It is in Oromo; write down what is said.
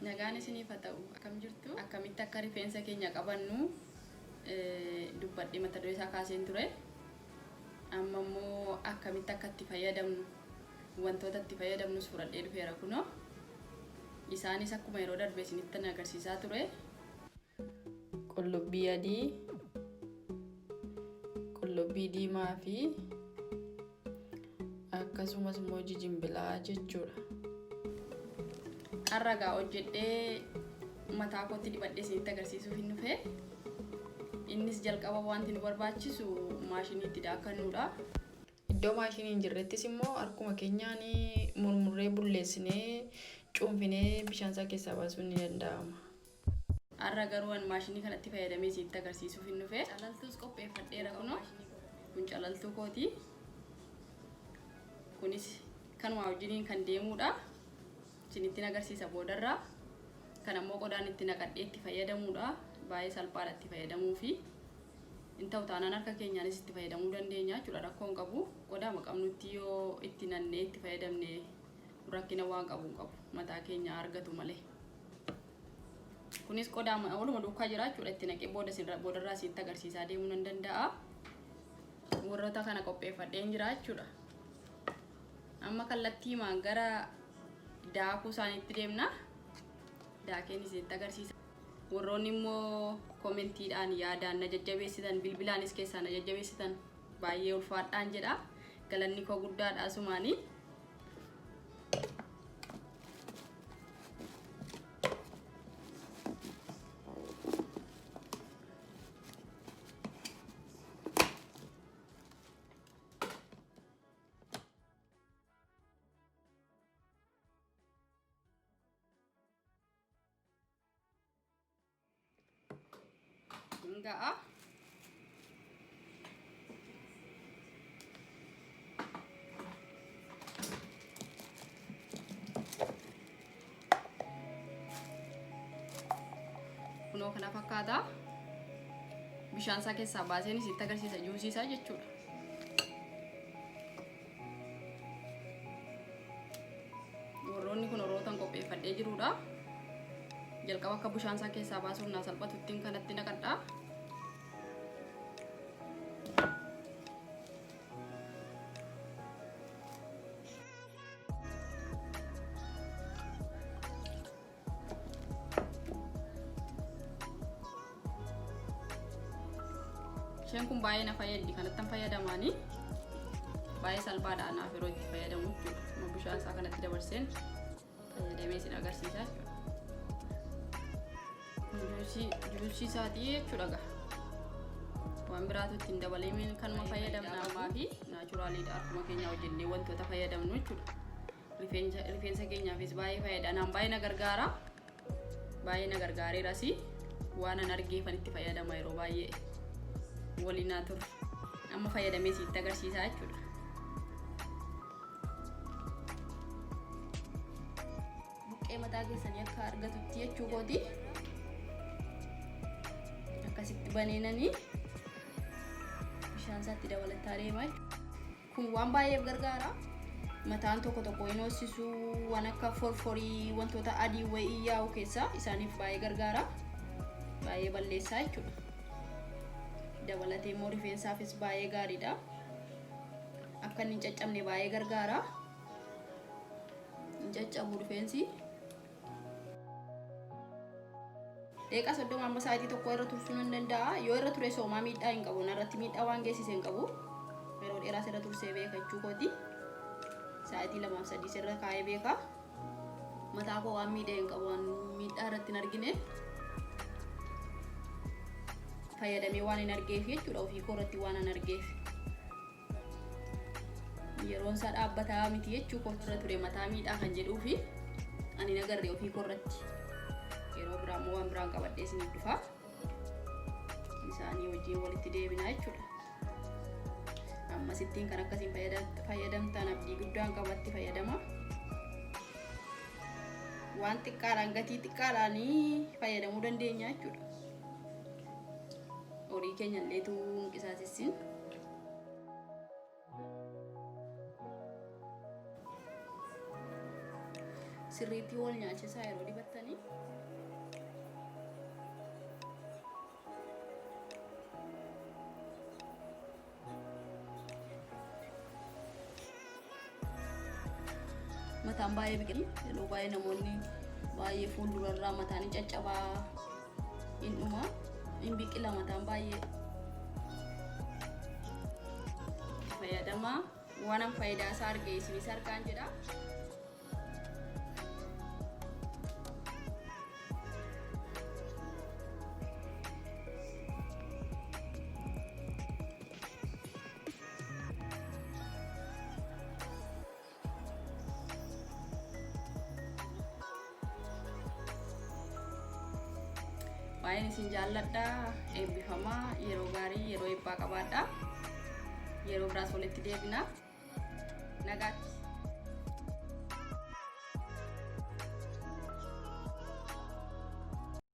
Nagaan isiniif haa ta'u. Akkam jirtu? Akkamitti akka rifeensa keenya qabannu dubbadhee mata duree isaa kaaseen ture. Amma immoo akkamitti akka itti fayyadamnu wantoota itti fayyadamnus fudhadhee dhufeera kunoo. Isaanis akkuma yeroo darbe isinitti agarsiisaa ture. Qullubbii adii, qullubbii diimaa fi akkasumas immoo jijimbilaa jechuudha. Har'a egaa hojjedhee mataa kootti dibadhee isinitti agarsiisuuf hin dhufe. Innis jalqaba wanti nu barbaachisu maashinii itti daakkannuudha. Iddoo maashinii hin jirrettis immoo harkuma keenyaan murmurree bulleessinee cuunfinee bishaan isaa keessaa baasuun ni danda'ama. Har'a garuu an maashinii kanatti fayyadamee isinitti agarsiisuuf hin dhufe. Calaltuus qopheeffadheera kunoo. Kun calaltuu kooti. Kunis kanuma wajjiniin kan deemuudha. Isinittiin agarsiisa boodarra. Kan ammoo qodaan itti naqadhee itti fayyadamuudha. Baay'ee salphaadha itti fayyadamuufi. Hin ta'u taanaan harka keenyaanis itti fayyadamuu dandeenya jechuudha. Rakkoo hin qabu. Qodaama qabnutti yoo itti nannee itti fayyadamne rakkina waan qabu hin qabu. Mataa keenya argatu malee. Kunis qodaa waluma duukaa jira jechuudha. Itti naqee booda isin boodarraa isinitti agarsiisaa deemuu nan danda'a. Warroota kana qopheeffadheen jira jechuudha. Amma kallattiimaan gara daakuu isaaniitti deemna. Daakeen isinitti agarsiisa. Warroonni immoo koomentiidhaan yaadaan na jajjabeessitan bilbilaanis keessaa na jajjabeessitan baay'ee ulfaadhaan jedha. Galanni koo guddaadha asumaanii. Hin ga'a. Kunoo kana fakkaata. Bishaan isaa keessaa baaseen isitti agarsiisa juusii isaa jechuudha. Warroonni kun warrootan qopheeffadhee jirudha. Jalqaba akka bishaan isaa keessaa baasuuf naa salphatuttiin kanatti naqadha. Isheen kun baay'ee na fayyaddi kanattan fayyadamaani. Baay'ee salphaadha anaaf yeroo itti fayyadamu jechuudha. Amma bishaan isaa kanatti dabarseen fayyadamee isin agarsiisa jechuudha. Kun juusii isaatii jechuudha gaa. Waan biraatu ittiin dabalee kanuma fayyadamna ammaa fi naachuraaliidha akkuma keenya hojjennee wantoota fayyadamnu jechuudha. Rifeensa keenyaafis baay'ee fayyada. Anaan baay'ee na gargaara. Baay'ee na gargaareeras. Waan an argeefan itti fayyadama yeroo baay'ee. Waliin haa turre. Amma fayyadamee sitti agarsiisaa jechuudha. Buqqee mataa keessanii akka argatutti jechuu kooti. Akkasitti baneenanii bishaan isaatti dabalataa deema jechuudha. Kun waan baay'eef gargaara. Mataan tokko tokko hin hoosisu waan akka forforii wantoota adii wayii yaa'u keessaa isaaniif baay'ee gargaara. Baay'ee balleessaa jechuudha. Dabalatee immoo rifeensaafis baay'ee gaariidha. Akka inni hin caccabne baay'ee gargaara. Hin caccabu rifeensi. Daqiiqaa 30 amma sa'aatii tokko irra tursuu nan danda'a. Yoo irra ture soomaa miidhaa hin qabu. Narratti miidhaa waan geessise hin qabu. Yeroo dheeraas irra tursee beeka jechuu kooti. Sa'aatii lamaaf sadiis irra kaa'ee beeka. Mataa koo waan miidhee hin qabu. Waan miidhaa irratti hin argine. Fayyadamee waan hin argeef jechuudha. Ofii koo irratti waan hin argeef. Yeroon isaa dhaabbataa miti jechuu koo irra ture mataa miidhaa kan jedhuu fi ani hin agarre ofii koo irratti. Yeroo biraa immoo waan biraan qabadhee isiniif dhufa. Isaanii wajjin walitti deebinaa jechuudha. Ammasittiin kan akkasiin fayyadamtaan abdii guddaan qabatti fayyadama. Waan xiqqaadhaan gatii xiqqaadhaan fayyadamuu dandeenya jechuudha. Horii keenya illeetu hin qisaasessin. Sirriitti wal nyaachisaa yeroo dibattanii. Mataan baay'ee biqila. Yeroo baay'ee namoonni baay'ee fuuldurarraa mataan hin caccabaa hin dhuma hin biqila mataan baay'ee. Fayyadamaa waanan faayidaa isaa arge isinis argaan jedha. Baay'een isin jaalladha. Eebbifamaa yeroo gaarii yeroo eebbaa qabaadha. Yeroo biraas walitti deebina. Nagaatti.